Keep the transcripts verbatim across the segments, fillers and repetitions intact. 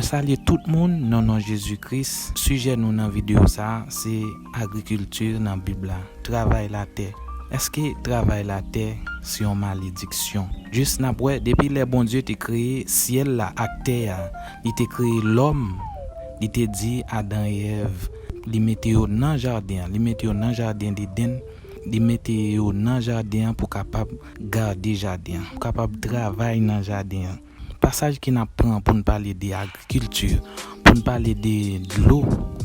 Salye tout moun nan non Jezi Kris. Sijè nou nan videyo sa a se agrikilti nan Bib la, travay latè. Èske travay latè se yon malediksyon? Jis n ap wè, depi lè Bondye te kreye syèl la ak tè a, li te kreye lòm, li te di Adan e Èv, li mete yo nan jaden an, li mete yo nan jaden Edenn, li mete yo nan jaden an pou kapab gade jaden an, pou kapab travay nan jaden an. Pasaj ke n ap pran pou n pale de agrikilti, pou n pale de dlo,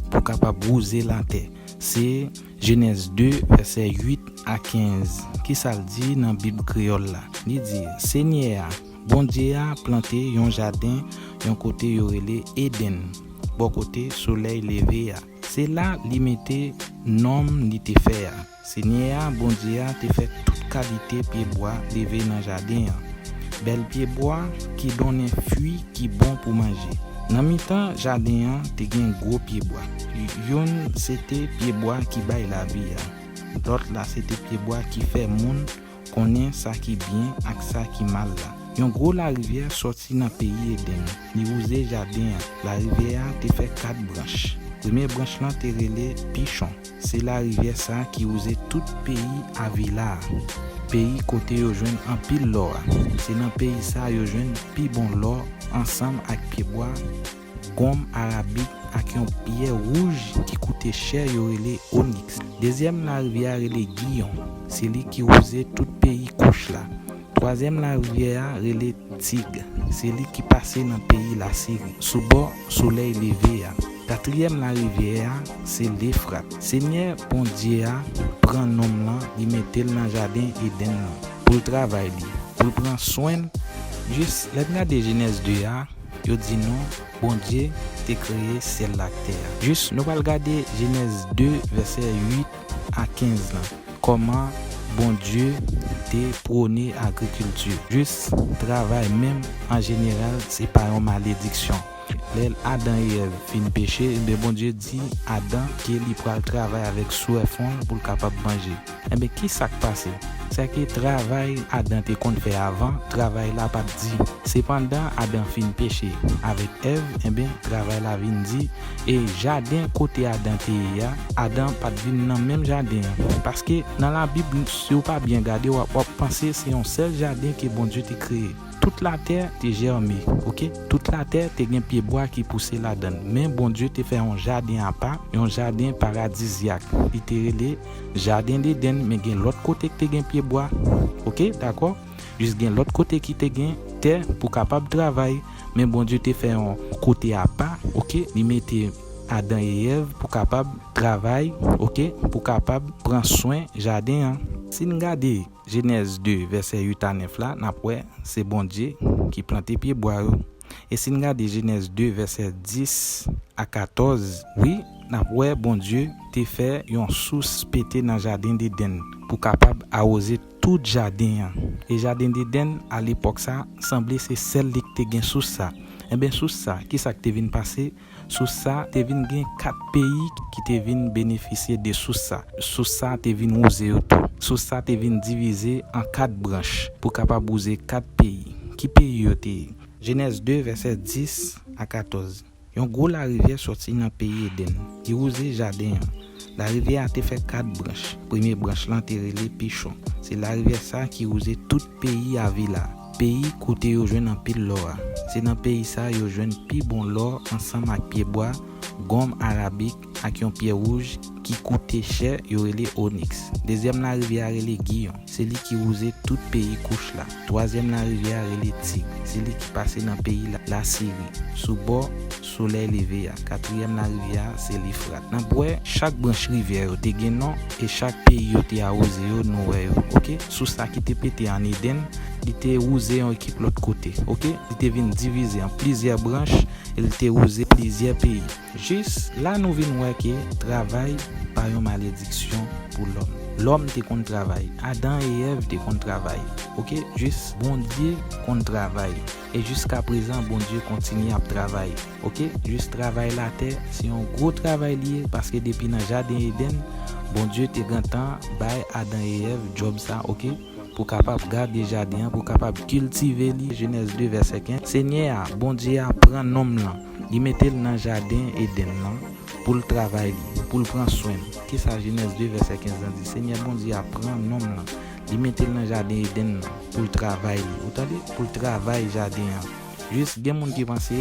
pou kapab wouze latè, se Jenèz de, vèsè uit a kenz. Kisa l di nan Bib kreyòl la? Li di, Senyè a, Bondye a, plante yon jaden yon kote yo rele Edenn, bò kote solèy leve a. Se la li mete nòm li te fè a. Senyè a, Bondye a, te fè tout kalite pyebwa leve nan jaden an, bèl pyebwa ki donnen fwi ki bon pou manje. Nan mitan jaden an, te gen gwo pyebwa. Youn se te pyebwa ki bay lavi a. Lòt la se te pyebwa ki fè moun konnen sa ki byen ak sa ki mal la. Yon gwo larivyè sòti nan peyi Edenn. Li wouze jaden an. Larivyè a te fè kat branch. Premye branch lan te rele Pichon. Se larivyè sa a ki wouze tout peyi Avila a, peyi kote yo jwenn anpil lò a. Se nan peyi sa a yo jwenn pi bon lò ansanm ak pyebwa gonm arabik ak yon pyè wouj ki koute chè yo rele oniks. Dezyèm larivyè a rele Giyon. Se li ki wouze tout peyi Kouch la. Twazyèm larivyè a rele Tig. Se li ki pase nan peyi Lasiri, sou bò solèy leve a. Katriyèm larivyè a se Lefrat. Senyè Bondye a pran nonm lan, li mete l nan jaden Edenn lan pou l travay li, pou l pran swen l. Jis lè n gade Jenèz de a, yo di nou Bondye te kreye syèl la ak tè a. Jis nou pral gade Jenèz de, vèsè uit a kenz lan. Kòman Bondye te pwone agrikilti. Jis travay menm, an jeneral, se pa yon malediksyon. Lè Adan e Èv fin peche, ebyen Bondye di Adan ke li pral travay avèk swèfon l pou l kapab manje. Ebyen, ki sa k pase? Sèke travay Adan te konn fè avan, travay la pa t di. Sepandan, Adan fin peche avèk Èv, ebyen, travay la vin di, e jaden kote Adan te ye a, Adan pa t vin nan menm jaden an. Paske nan Labib, si w pa byen gade, w ap, w ap panse se yon sèl jaden ke Bondye te kreye. Tout latè te jème, oke? Tout latè te gen pyebwa ki pouse ladan l. Men Bondye te fè yon jaden apa, yon jaden paradizyak. Li te rele Jaden Edenn, men gen lòt kote ki te gen pyebwa, oke? Dakò? Jis gen lòt kote ki te gen tè pou kapab travay, men Bondye te fè yon kote apa, oke? Li mete Adan e Èv pou kapab travay, oke? Pou kapab pran swen jaden an. Si n gade Jenèz de, vèsè uit a nèf la, n ap wè se Bondye ki plante pyebwa yo. E si n gade Jenèz de, vèsè dis a katòz, wi, n ap wè Bondye te fè yon sous pete nan jaden Edenn pou kapab awoze tout jaden an. E jaden Edenn, a lepòk sa, sanble se sèl li ki te gen sous sa. Enben, sous sa, ki sa k te vin pase? Sous sa te vin gen kat peyi ki te vin benefisye de sous sa. Sous sa te vin wouze yo tou. Sous sa te vin divize an kat branch pou kapab wouze kat peyi. Ki peyi yo te ye? Jenèz de, vèsè dis a katòz. Yon gwo larivyè sòti nan peyi Edenn. Li wouze jaden an. Larivyè a te fè kat branch. Premye branch lan te rele Pichon. Se larivyè sa a ki wouze tout peyi Avila, peyi kote yo jwenn anpil lò a. Se nan peyi sa a yo jwenn pi bon lò ansanm ak pyebwa, gonm arabik ak yon pyè wouj ki koute chè yo rele oniks. Dezyèm larivyè a rele Giyon. Se li ki wouze tout peyi Kouch la. Twazyèm larivyè a rele Tig. Se li ki pase nan peyi la, Lasiri, sou bò solèy leve a. Katriyèm larivyè a se Lefrat. N ap wè chak branch rivyè yo te gen non e chak peyi yo te awoze yo, nou wè yo, oke? Sous sa ki te pete ann Edenn, li te wouze yon ekip lòt kote, oke? Li te vin divize an plizyè branch e li te wouze plizyè peyi. Jis la nou vin wè ke travay pa yon malediksyon pou lòm. Lòm te konn travay, Adan e Èv te konn travay, oke? Jis Bondye konn travay. E jiska prezan, Bondye kontinye ap travay, oke? Jis travay latè, se yon gwo travay li ye, paske depi nan jaden Edenn, Bondye te gentan bay Adan e Èv djòb sa, oke? pou kapab gade jaden an, pou kapab kiltive li. Jenèz de vèsè kenz. Senyè a, Bondye a, pran nonm lan, li mete l nan jaden Edenn lan pou l travay li, pou l pran swen l. Kisa Jenèz de vèsè kenz lan di? Senyè Bondye a pran nonm lan, li mete l nan jaden Edenn lan pou l travay li. Ou tande? Pou l travay jaden an. Jis gen moun ki panse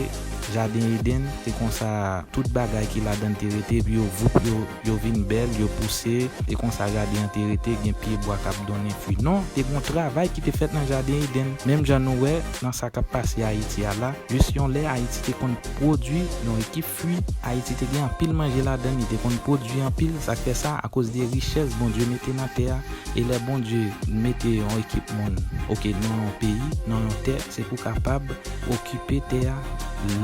jaden Edenn, se konsa tout bagay ki ladan l te rete, epi yo voup, yo, yo vin bèl, yo pouse, e konsa jaden an te rete, gen pye bwa k ap donnen fwi. Non, te gen yon travay ki te fèt nan jaden Edenn. Menm jan nou wè nan sa k ap pase Ayiti a la, jis yon lè Ayiti te konn pwodui yon ekip fwi, Ayiti te gen anpil manje ladan l, li te konn pwodui anpil, sa k fè sa, akoz de richès Bondye mete nan tè a, e lè Bondye mete yon ekip moun, oke, nan yon peyi, nan yon tè, se pou kapab okipe tè a.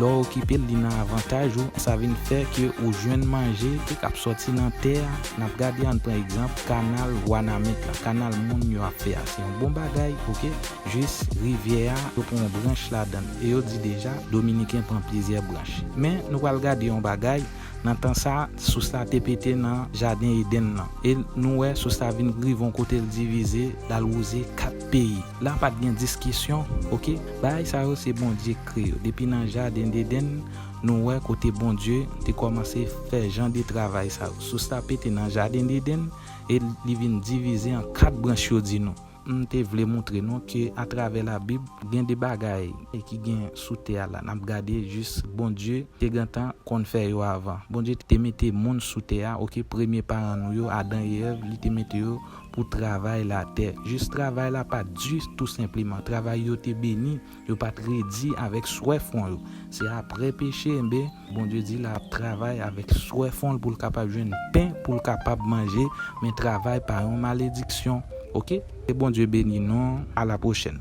Lè w okipe l, li nan avantaj ou, sa vin fè ke ou jwenn manje k ap sòti nan tè a. N ap gade, ann pran egzanp, kanal Wanament la, kanal moun yo ap fè a. Se yon bon bagay, oke? Jis rivyè a, yo pran yon branch ladan l. E yo di deja, Dominiken pran plizyè branch. Men, nou pral gade yon bagay, nan tan sa, sous la te pete nan jaden Edenn lan. E nou wè, sous la vin rive yon kote l divize, l al wouze kat peyi. La pa t gen diskisyon, oke? Bagay sa yo se Bondye k kreye yo. Depi nan jaden Edenn, nou wè kote Bondye te kòmanse fè jan de travay sa yo. Sous la pete nan jaden Edenn e li vin divize an kat branch yo di nou. M te vle montre nou ke atravè Labib, gen de bagay ki gen sou tè a la. N ap gade jis Bondye te gentan konn fè yo avan. Bondye te mete moun sou tè a, oke, premye paran nou yo, Adan e Èv, li te mete yo pou travay latè. Jis travay la pa t di tou senpleman. Travay yo te beni, yo pa t redi avèk swè fon yo. Se apre peche, enben, Bondye di l ap travay avèk swè fon l pou l kapab jwenn pen, pou l kapab manje, men travay pa yon malediksyon. Oke? Ke Bondye beni nou. A la pwochèn.